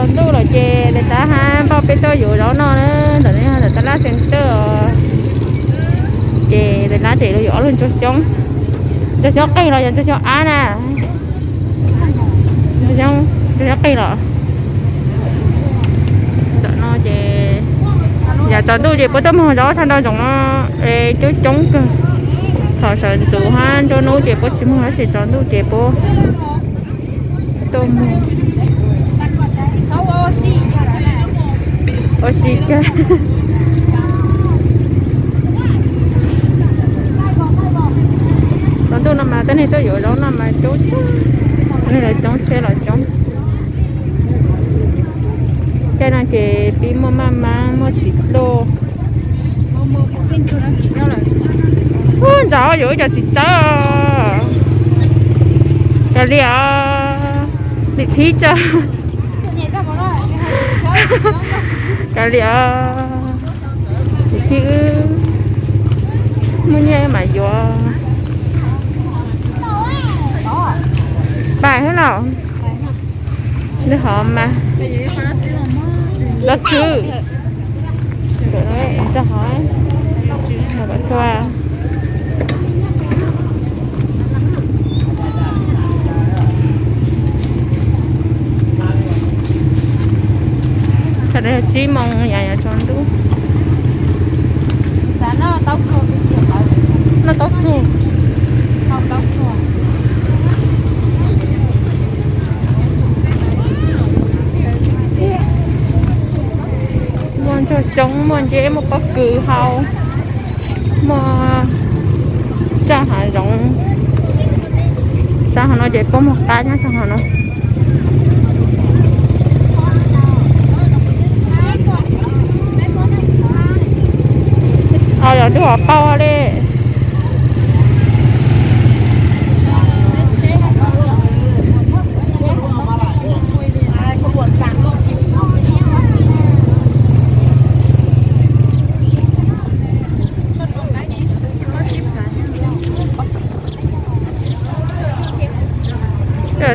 Tsaus ntuj lawm ces lawv tab hab npaj peb tuaj yuav zaub noj na, ntawm no yog ntawm tab laj center os. Ces lawv lab ces lawv yuav ob lub ntsuag xyoob. Ntsuag xyoob qeeg los yog ntsuag xyoob ab na? Ntsuag xyoob qeeg los. Ntawm no ces yav tsaus ntuj ces puab tuaj muag zaub tshaj nrau zoov no, coob coob kawg. Thaum sawv ntxuv hab nruab hnub ces puab tsis muag, tab sis tsaus ntuj ces puab tuaj muag. Ua si kawg. Tsaus ntuj no mas tuab neeg tuaj yuav zaub no mas coob coob, neeg los coob tsheb los coob. Caij no ces pib muaj maj mab muaj txiv dlua. Ub, ntsawg yuav ib co txiv tsawb. Kav liam os, lim thib tso. Kav liam os, lim thib wb muaj nyiaj wb mam yuav. Pais hab los. Nws hov mas. Los txhwb. Ntawm no tso hov. Los kom txhua. Sawv daws tsib moos yav yav tsaus ntuj. Noj taub tsuag. Muaj ntsuag xyoob, muaj nceb, muaj pob kws hau, muaj tsaj hav zoov. Tsaj hav no ces puab muag qab nyob tsaj hav no. Os, yog ntuj hov pauj li.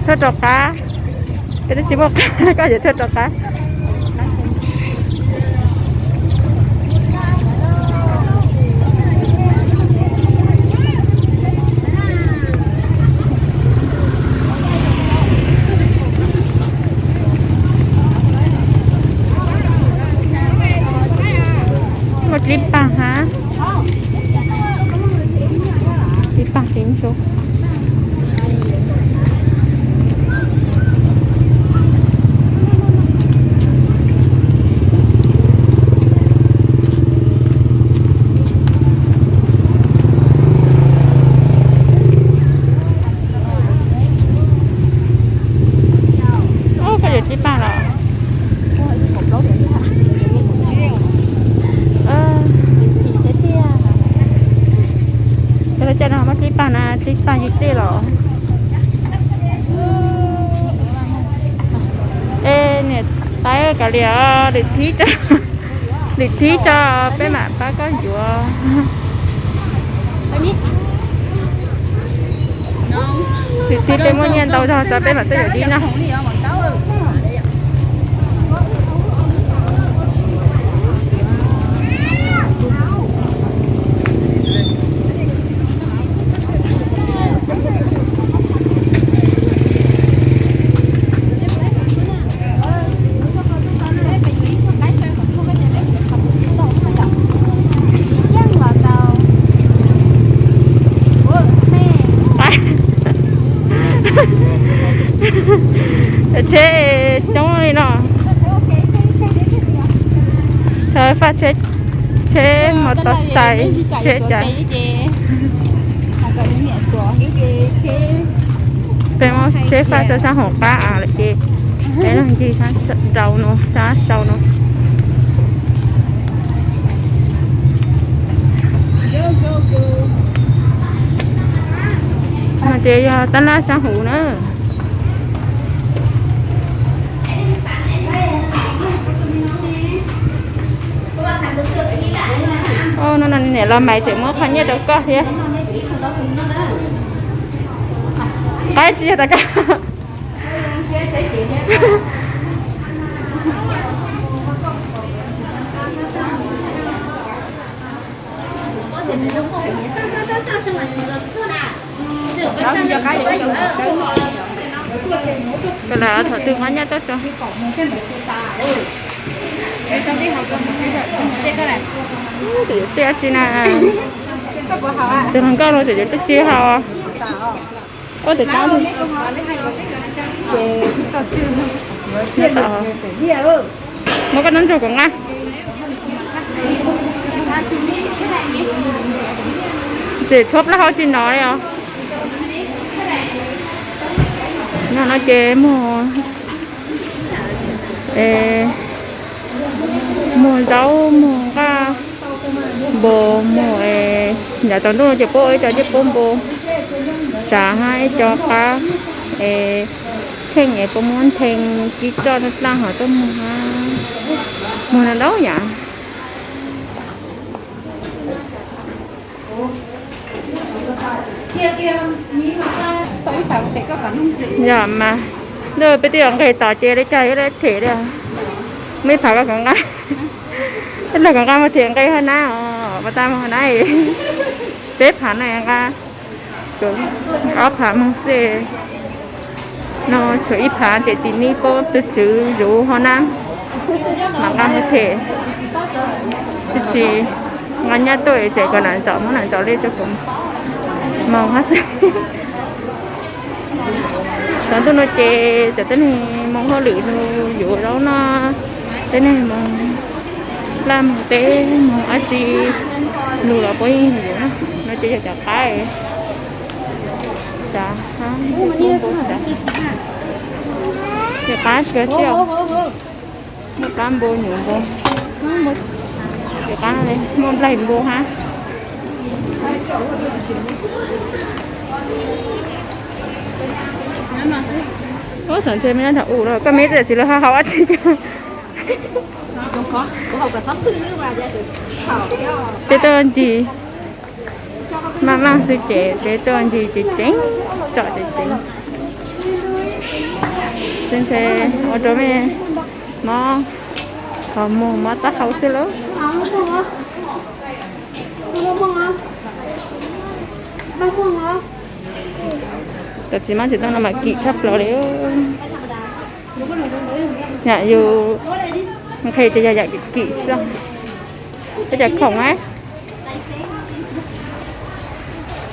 Tshaj rov qab. Koj twb tsis muaj qab, koj yuav tshaj rov qab. Muaj dlib pag hab. Dlib pag dlib ntsuab. Ub, koj yuav dlib pag los? Cov no muaj dlib pag na, dlib pag yig tej los? Es niam tais kav liam, lwm thib tso, lwm thib tso peb mam pab koj yuav. Lwm thib peb muaj nyiaj ntau zog tso peb mam tuaj yuav dib no. Tsheb coob li no. Faj tsheb, tsheb mos tos xais, tsheb cas. Peb muab tsheb faj rau sab hauv qab av lawm ces peb los ncig sab nraud no, sab sau no. No ces yog tab laj sab hauv na. Ub, no niam los mais tseem muab qhov nyiaj rau koj thiab. Qaib tsis yog tas koj. Koj lam thaum twg nqa nyaj tuaj tso. Tej dab tsi na. Tus hluas nkauj no ces yuav dab tsi haus. Ua tus tab. Muab koj noj ntsaug kuv nqa. Tseem tshuav plaub hau tsis hnov li os. No no ces muag, muag zaub, muag nqaj, npua, muag, yav tsaus ntuj no ces puab ua ib co ncej puab npua, sav hab ib co qab, es kheej es puab muab nthe kib toj dlaaj hov tuaj muag hab, muag no ntau yam. Yog mas, ntuj peb twb yuav nqes tom ces li cas yuav them li. Muaj ib phav koj kuv nqa, ib phav kuv nqa mus them nqe hov na, pas tas mus hov na. Peb phav no nqa, ob phav moog xwb no, tshuav ib phav ces tim nib puab tus tswv zuv hov na, mam nqa mus them. Twb tsis nqa nyaj tuaj, tseem kom nam ntsaum, muab nam ntsaum li rau kuv moog hab xwb. Tsaus ntuj no ces cov tib neeg moog hauj lwm lug yuav zaub noj, tib neeg moog laj moog teb moog dab tsi lug los puab yeej yuav na. No ces yog cov qaib, xav, cov qaib kawg thiab. Muaj qab npua, nyuam npua, cov qaib no muaj nplaig npua hab. Ub, xav ntshe me nyuam ua lawm, koj me tsis lug hau hau dab tsi. Peb tuaj ncig, maj maj xwb ces peb tuaj ncig ces ceev, tsom ces ceev. Xav ntshe ua rau mej mob qhov muag mob taub hau xwb lauj. Cov txiv hmab txiv ntoo no mas kim tshaj plaws li. Yam yus nqhis ces yog yam kim xwb. Peb cov khoom a,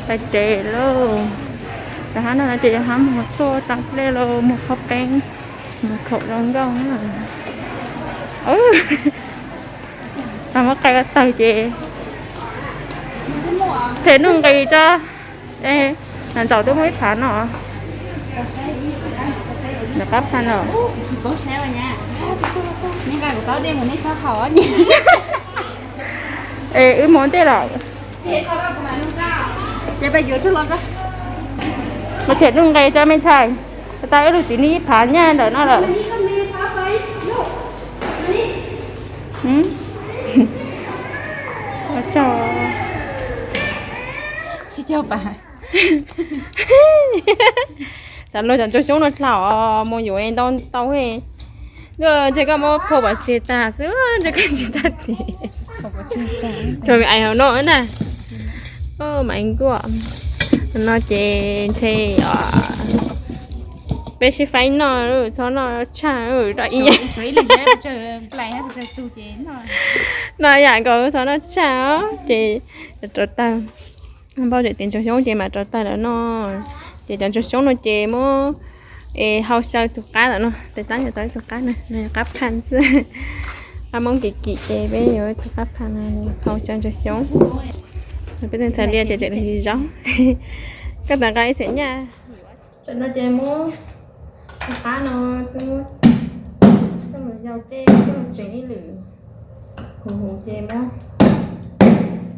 pais tsev lauj. Cov hab no ces yog hab muag tshuaj tsaa dlej los muag qhov peeb, muag khoom zoo nkauj na. Tau muab qai tawg ces them nuj nqis tso. Nam ntsaum twb muaj ib phav no. Nws qab phaj no. Es wb mus ntej los. Mus them nuj nqis tso me ntxhais. Tau wb lug tiv nib ib phav nyaj ntawm no lawm. Tsis caug pas. Xav luag cov ntsuag xyoob no dlhau, mus yuav ntau ntau. Ntshe koj muab phau pov tseg tag xwb, ntshe koj tsis tag tiv. Tsuas me ais hauv no na. Mas nkuaj no ces ntshe peb sib faib noj, txhob noj tshaj rau ib yam. Noj yam nkaus txhob noj tshaj os, ces rau tawg. Npauj tseem tiv ntsuag xyoob ces mam rau tawg lawv noj. Ces cov ntsuag xyoob no ces muab es hau xyaw tus qab ntawm no, tes tab yog tau ib tug qab na, no yog qab phaj xwb. Qab moob kim kim ces peb yuav ib tug qab phaj no hau xyaw ntsuag xyoob. Peb tej ntxhais liaj ces tseem zaub. Koj tau nqa ib xeem nyaj. Tam no ces muab tus qab no twb coj los yau dej coj los tseev ib lwm huv huv ces muab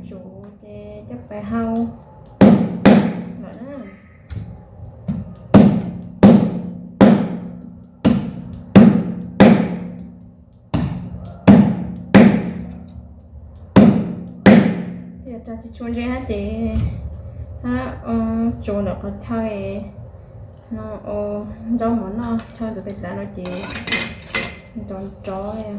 tsuav ces coj pais hau lawm na. Yog tsis tshua ntse hab ces hab tsuav ntawm qhov chaw no ua zaub mov noj, chaw ntawm tes tav no ces nrov nrov.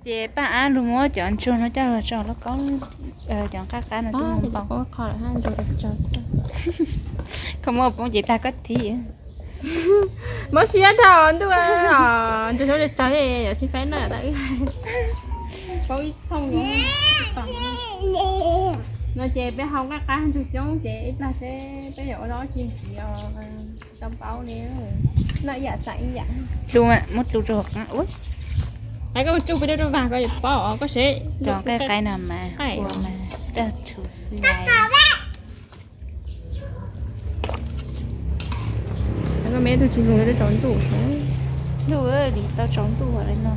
Ces Paj Ab lug muab cov ntsuag no coj los tso lauj kaub, cov qab qab no twb muab poob. Koj muab poob ces tag koj thiv. Mob siab dhau ntuj, ntsuag suab tsawg yam sib faib no tas wb poob ib thooj no ces peb hau qab qab ntsuag xyoob ces ib plag seb peb yuav ua tau dab tsi ntxiv os. Tsis tau paub li, noj ib yam xav ib yam. Muab dlu rau hauv qab. Qab koj tsuj peb dub rau vag koj yuav paub os koj seb. Cov nqaij qaib no mas ua mas tag tshus xwb. Koj me tug tsis lug li tsaus ntuj. Ntuj li tau tsaus ntuj li no.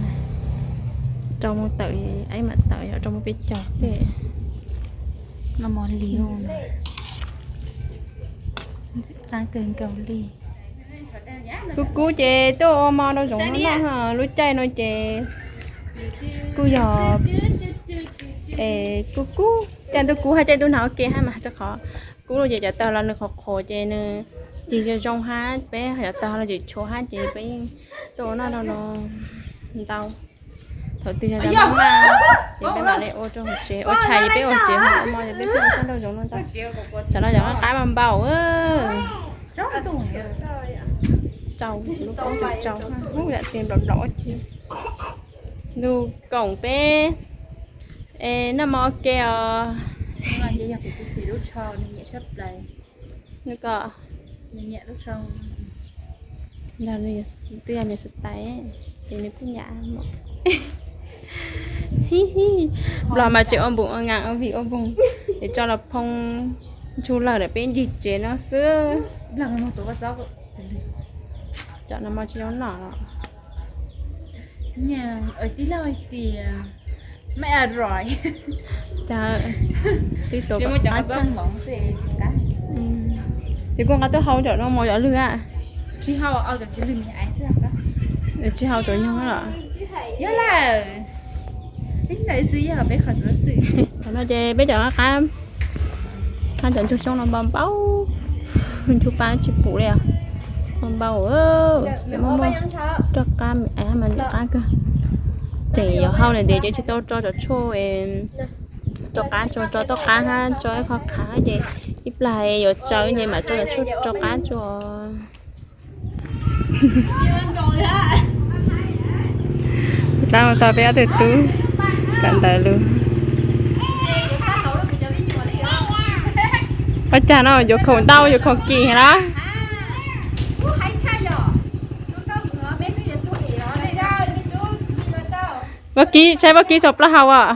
Rau mus tawm, aib mam tawm yog rau mus peb caug peb. No mos li, qab kawg nkaus li. Kub kub ces tuaj ua mov rau zoov no noj, lub caij no ces kuj yog kub kub, caij ntuj kub hab caij ntuj hnav ua ke hab mas rau qhov kub no ces cov tawg los nws qhuav qhuav ces nws cig zoo zoo hab, peb cov tawg los tseem tshuav hab ces peb yeej tuaj ua noj rau no ntau. Thaum twg yog maj maj ces peb mam li ua rau hauv tsev, ua tshais ces peb ua tsev, ua mov ces peb tuaj ua rau zoov no ntau. Tsam no yog qab qab mas npau. Tsau, tsau, yam tes nplaum nplaum ua tsi. Nug koom peb noj mov ua ke os. Nws ko, twb yog nws xav tais ces nws kuj nyam. Nplog mas tseem ua npum ua ngas ua vim ua voog, ces tso los phoo ntshua lawm peb ncig tsev no xwb. Cov no mov tsis zoo noj los. Twb tuav qab tshaj. Ces kuj nqa tuaj hau cov no mov cov lwg a. Tsis hau tuav nyoog los. Thaum no ces peb cov qab qab, qab cov ntsuag xyoob no npau npau, ntsuag pa tsis pum li os. Npau npau, ces muaj muaj roj qab mas qab kawg. Tseem yuav hau nws ntev ces tsis tau tso cov tshuaj rau qab, tso tso toj qab hab tso ib qho qhav ces ib plag yuav tsawv ces mam tso cov tshuaj rau qab tso. Dab tau peb ob tug tub kawm ntawv lug. Ua cas no yuav khoom ntau yuav khoom kim los? Vaub Kib, saib Vaub Kib txaus plaub hau os.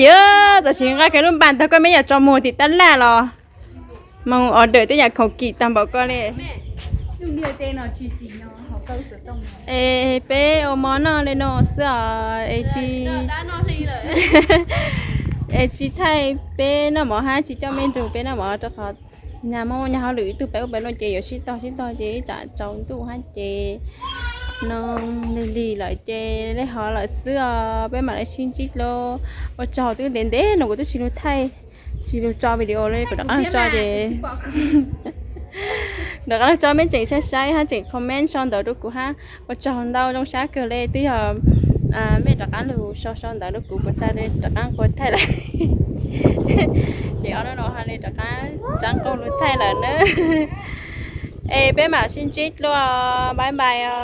Yog tam sim nqa kiag lub npas ntawd koj meb yam tso muag tim tab laj los mus order tej yam khoom kim tag npaum ko li. Es peb ua mov noj li no xwb os, es tsis, es tsis thaij peb noj mov hab tsis coj meb nrug peb noj mov rau qhov nyag muaj nyag hauj lwm ib tug pem ub pem no ces yuav sib tog sib tog ces ib tsam tsaus ntuj hab ces no lig lig lawm ces le hov lawm xwb os, peb mam li sib ntsib dlua. Ua tsaug, twb ntev ntev no kuv twb tsis lug thaij, tsis lug tso video li, kuv rov qab lug tso ces rov qab lug tso, mej tseem saib saib hab tseem comment sau ntawv rau kuv hab. Ua tsaug ntau, zoo sab kawg li, twb yog mej rov qab lug sau sau ntawv rau kuv, kuv txhaj li rov qab nqua thaij lawm. Ces ob hnub no ha li rov qab tsaab nqua lug thaij lawm na. Es peb mam sib ntsib dlua, bye bye os.